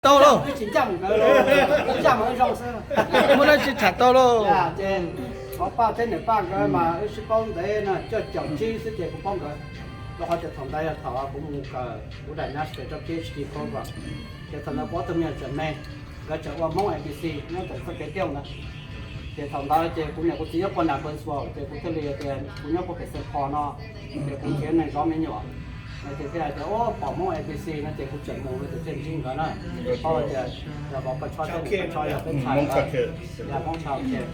Tau lauj. Wb tsis ncaj nkawd, ncaj mas wb zoo xwb. Muaj dab tsi tham tau lauj. Ces Paj thiab niam Paj nkawd mas wb sib paub ntev no, cuaj caum tsib xwb ces kuv paub nkawd. Rau qhov tias thaum ntawd yog thaum kuv mus kawm kuv daim master rau PhD program, ces thaum ntawd kuv ob tug me nyuam tseem me, nkawd tseem ua Hmoob A B C nyob ntawm txoj kev tiaj ntawd. Ces thaum ntawd ces kuv niam kuv txiv nyob puag nram Burnsville, ces kuv thiaj li tias kuv nyob puag pem Saint Paul no, ces kuv nrhiav neeg zov me nyuam no, ces thiaj hais tias, o, pom Hmoob A B C no ces kuv tseem mus no ces thiaj ntsib nkawd na. Ces paub tias yog Vauv Paj Tshob thiab Niam Paj Tshob yog peb ntxhais, yog Hmoob Child Care,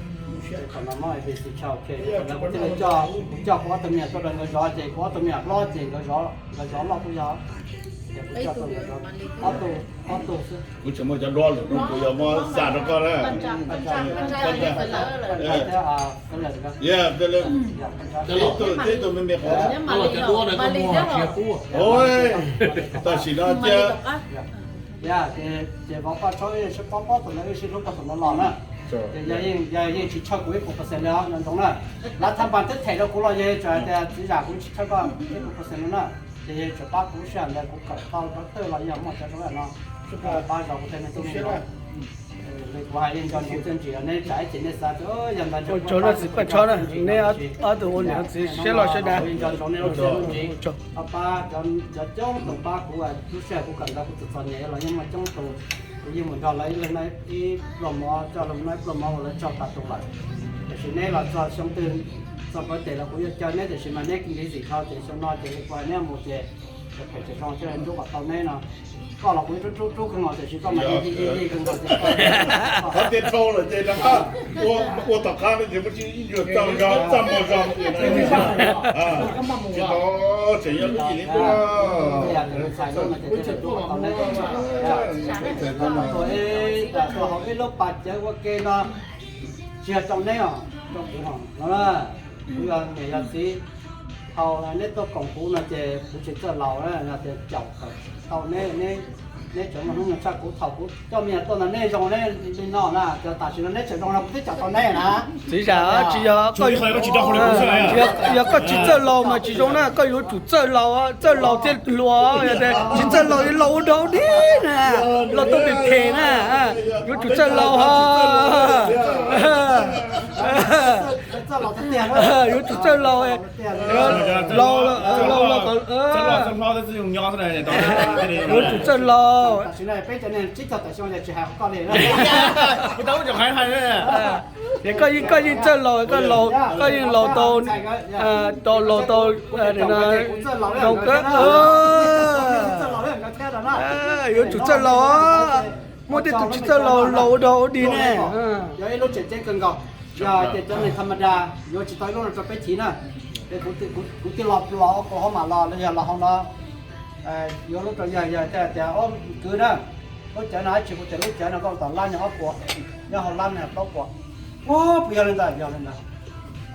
ces thaum no Hmoob A B C Child Care, ces thaum ntawd kuv thiaj li coj, kuv coj kuv ob tug me nyuam tuaj rau nkawd zov, ces kuv ob tug me nyuam hlob ces nkawd zov, nkawd zov loj kuj yog, ces kuv coj tuaj nkawd zov ob tug, ob tug xwb. Kuv tseem muaj cov duab lwm no kuv yuav muab xa rau koj na. Ib tug, ib tug me me qhov. Tam sim no cia, ces Vauv Paj Tshob sib paub paub thaum ntawd wb sib hlub tau thaum ntawd los na. Ces yog yeej tsis tshawj kuv ib puas percent li os, nco ntsoov na. Lawv tham npas twb them rau kuv los yog tseem hais tias txiv zam kuv tsis tshawj koj ib puas percent li na. Ces yog tseem pab kuv lub sij hawm ntawd kuv kawm tau rau twg los yog muaj cov zoo no, pab zov kuv tej me tub me nyuam. Kuv hais yeej nco ntsoov txiaj ntsig, neb tsam ib chim nej xav tias yog ntawd tso no txiv Paj Tshob na, neb ob tug ua niam txiv siab loj siab dav. Yeej nco ntsoov nej lub txiaj lub ntsig, pab cov coob tus pab kuv lub sij hawm kuv kawm ntawv kuv txom txom nyem los yeej muaj coob tus, kuv yeej mus nrog lawv ib leeg ib pluag mov, coj lawv ib pluag mov uas lawv tsaug tas tus lawm. Tiam sis neb los txog xyoo twg txog birthday los kuv yuav caw neb, tiam sis mas neb busy dhau ces xyoo no ces li kuv hais neb mus ces phem tseem zoo thiaj li rub kom tau neb no. Koj los kuv rub rub rub kawg nkaus tiam sis koj mas yeej yeej yeej kawg nkaus ces koj, qhov tias dhau lawm ces rov qab ua tom qab no ces muaj tsis ib nyuag txaj zog txaj muag zog. Tsis tau, tseem yog lub cim li tuaj. Tuaj hauv ib lub pas cawv ua ke no, tsis yog rau neb os, rau kuv os no. Kuv yog niam yog txiv, thaum neb tuaj koom kuv no ces kuv tsis txawj laus na, yog tias caum kom tau neb, neb tseem muaj hnub nyoog tshaj kuv. Thaum kuv coj me nyuam tuaj ntawd neb zoo neb li no na, ces tam sim no neb tseem zoo no kuv twb caum tau neb na. Txiv zam, tsis yog, yog koj tsis txawj laus mas tsis zoo na, koj yuav tsum txawj laus, txawj laus thiaj hluas, yog tias tsis txawj laus yuav laus ua dog dig na, laus tuaj phem phem na, yuav tsum txawj laus. Yuav tsum txawj laus, laus, laus, laus, yuav tsum txawj laus. Ces koj yeej, koj yeej txawj laus, koj laus, koj yeej laus tau, tau laus tau, tau kawg. Yuav tsum txawj laus, muaj tej tus tsis txawj laus, laus ua dog ua dig ne. Yog ib lub tseem ceeb kawg nkaus, yog tias cov neeg tham ma da yuav tsis tau ib lub no rau peb chiv na. Ces kuv twb los, los Oklahoma los los yog los hauv no, yuav lub rau yawg, yawg thiaj tias, o, kwv na, lub cawv no dab tsi? Kuv tias lub cawv no koj ua tom lab nyob ob puas, nyob hauv lab no plaub puas. O, puas yog li ntawd? Yog li ntawd.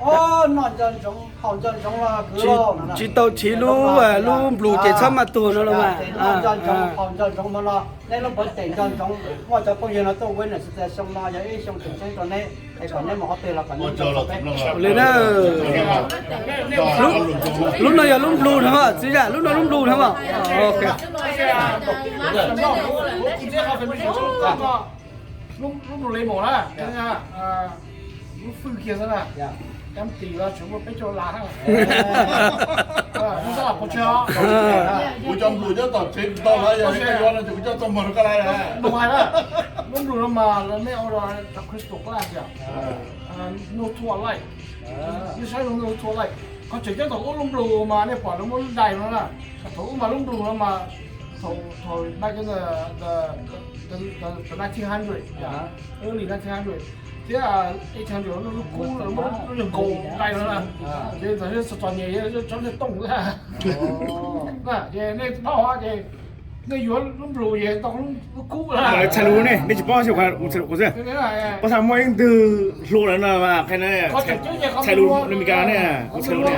O, noj nco ntsoov haus nco ntsoov los kwv. Tsis tau chiv lub, lub nplus ces txhob maj tuag no los mas. Noj nco ntsoov haus nco ntsoov hmo no, neb lub birthday nco ntsoov, muaj cov phooj ywg no tuaj witness tias xyoo no yog ib xyoo tseem ceeb rau neb, es kom neb mus qhov twg los kom neb nco ntsoov peb. Li na, lub no yog lub nplus no, txiv zam, lub no lub nplus no. Lub nplus li mus na, lub fwj kiag xwb na, cov tim los tseem muaj peb caug las. Kuv cov nplus nyob tom tsev tsis tau lawm, yog koj yuav no ces kuv coj txoj muag rau koj lawm. Lub nplus no mas lawv mej ua cov crystal glass yom, no tua light. Neb saib no tua light. Qhov tseem ceeb thaum ub lub nplus mas nej pom lawv muab lub dais no na. Thaum ub mas lub nplus no mas thaum, thaum back in the, the, the nineteen hundred, early nineteen hundred, thiab eighteen hundred lub kub lawv muab lub nyuag nkaus dais no na. Ces txom txom nyem tsob niag tooj na. Ces nej paub ces nej yuav lub nplus ces tau lub kub. Txhais lus ne, nej tsis paub, kuv xav muaj ib ntwg hlua lawm no, qhia txhais lus Meskas ne, kuv txhais lus ne.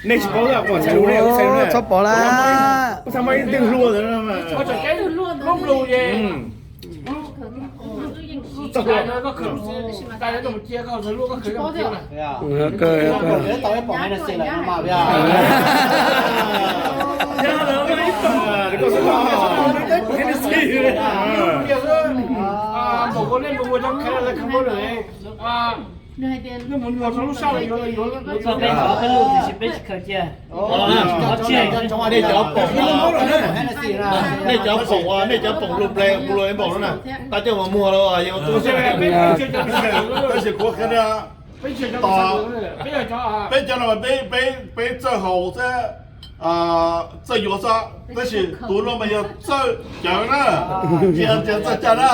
Nej tsis paub, kuv txhais lus ne, txhob pom lawm. Kuv xav muaj ib ntwg hlua lawm no. Nej cov poom, nej cov poom, nej cov poom lub npe kuv lub npaum no na, tab coj mus muag los yeej ua tub xwb. Tab sis kuv qhia, peb cov no peb, peb txawj haus xwb, txawj yuav xwb, tab sis tus no mas yog txawj cawv na, tsis yog tias txawj cawv na,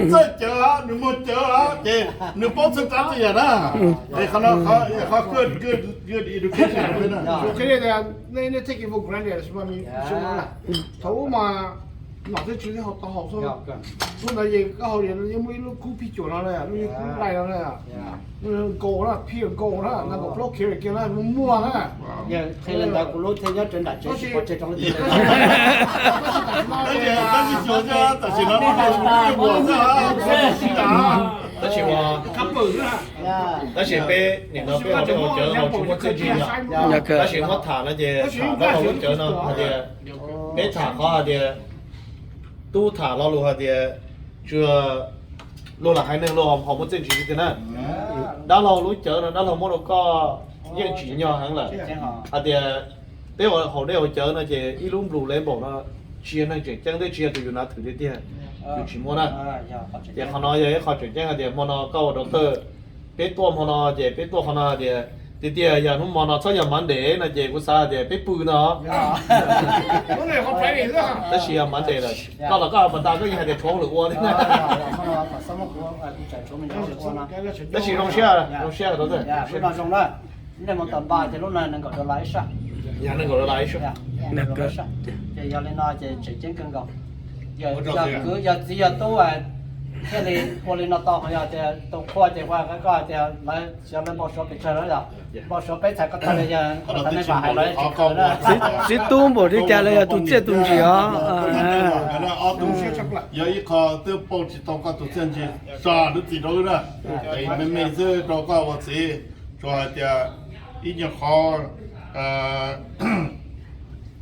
txawj cawv, nws muag cawv ces nws paub txhua tsav txhua yam na. Qhov no, qhov good, good education. Nej take it for granted, thaum ub mas nom txawj tswv tib haus tau haus xwb. Hnub ntawd yeej koj haus yeej muaj ib lub kub phij cuam no na, lub kub dai no na, gold na, pure gold na, nees nkaum plaub carat kiag na, muag muag na. Yog qhia li ntawd kuv lub thiaj nyob rau nram tsev tsis pov tseg rau lub thiaj. Tab sis no, tab sis no, tab sis peb nim no peb haus cawv haus tsis muaj txiaj ntsig yom. Tab sis muab tham no ces tham dab laug lub cawv no hais tias, peb tham qhov hais tias, tub tham lo lus hais tias, tsuas luag lam hais neeg luag ho muaj txiaj ntsig tiag tiag na. Dab laug lub cawv no dab laug muab rau koj yeej tsim nyog heev lawm. Hais tias peb ua haus dej haus cawv no ces ib lub blue label no tsis yog neeg tseem ceeb thiab tsis yog tus yus hnav thwm tiag tiag, yus tsis muaj na. Ces qhov no yog ib qho tseem ceeb hais tias hmo no koj ua doctor, peb tuaj hmo no ces peb tuaj qhov no hais tias tiag tiag yog hnub hmo no txhob yog Monday no ces kuv xav hais tias peb pw no. Tab sis yog Monday lawm, koj los koj pas tas koj yeej hais tias tshuav hauj lwm ua li na. Tab sis zoo siab, zoo siab doctor. Nej mus tom npas ces lub no nees nkaum dollar ib sab. Yog nees nkaum dollar ib sab. Ces yog li no ces tseem ceeb kawg nkaus. Yog kwv yog txiv yog tub thiaj li ua li no tau, yog tias tus qhua ces ua koj tias lawv xyov lawv npau suav pes tsawg lawm, npau suav peb txhais ko taw li yog thaum nej vam hais lawv tsis khaws na. Txiv tub npaum li cas los yog tus txiaj tus ntsig os. Yog ib qho twb pauj tsis tau koj tus txiaj ntsig, tso lub txim rau wb na. Me me xwb rau koj ua txiv, tsuas hais tias ib nyuag qhov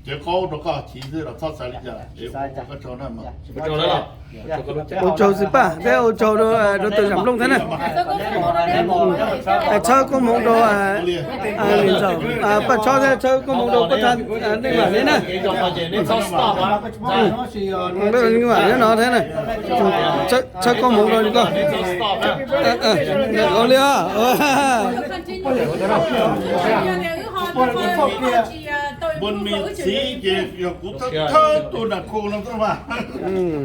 cawv qaub rau koj chiv xwb los txhob xav li cas. Ua tsaug xwb paj, thiab ua tsaug rau tus Zam Looj thiab na. Txhawb koob hmoov rau Lis Ntxawm, Paj Tshob thiab txhawb koob hmoov rau Paj Thaj Neej Vam thiab na. Neej Vam nyob no thiab na. Txhawb koob hmoov rau koj. Ua li os. Npua me txiv ces yog kuv thawj thawj tug nam khu no mas,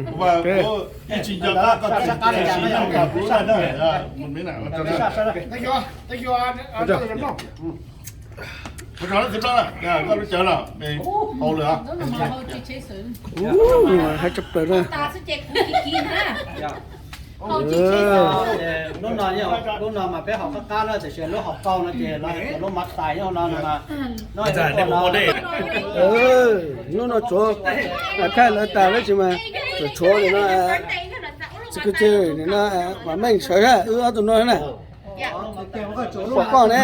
kuv ib tsis nco qab koj txiv siv noj tas kuv na. Ua tsaug na, koj lub cawv los hau lawm. Hais tshaj plaws na. Lub no, lub no mas peb haus qab qab na, tiam sis lub haus qaug no ces lawv hais tias lub mab tais nyob no no mas. Lub no tsuav, thaij lawv tas lawm tsis mas tsuav tsuav nim no, txiv kwv tij nim no, Vam Meej sawv na, wb ob tug no na. Pom koj ne.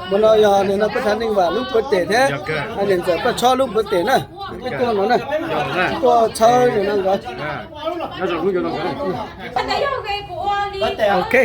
Hmo no yog nim no Paj Thaj Neej Vam lub birthday thiab Lis Ntxawm Paj Tshob lub birthday na. Peb tuaj no na, tuaj txhawb nim no nkawd. Ok.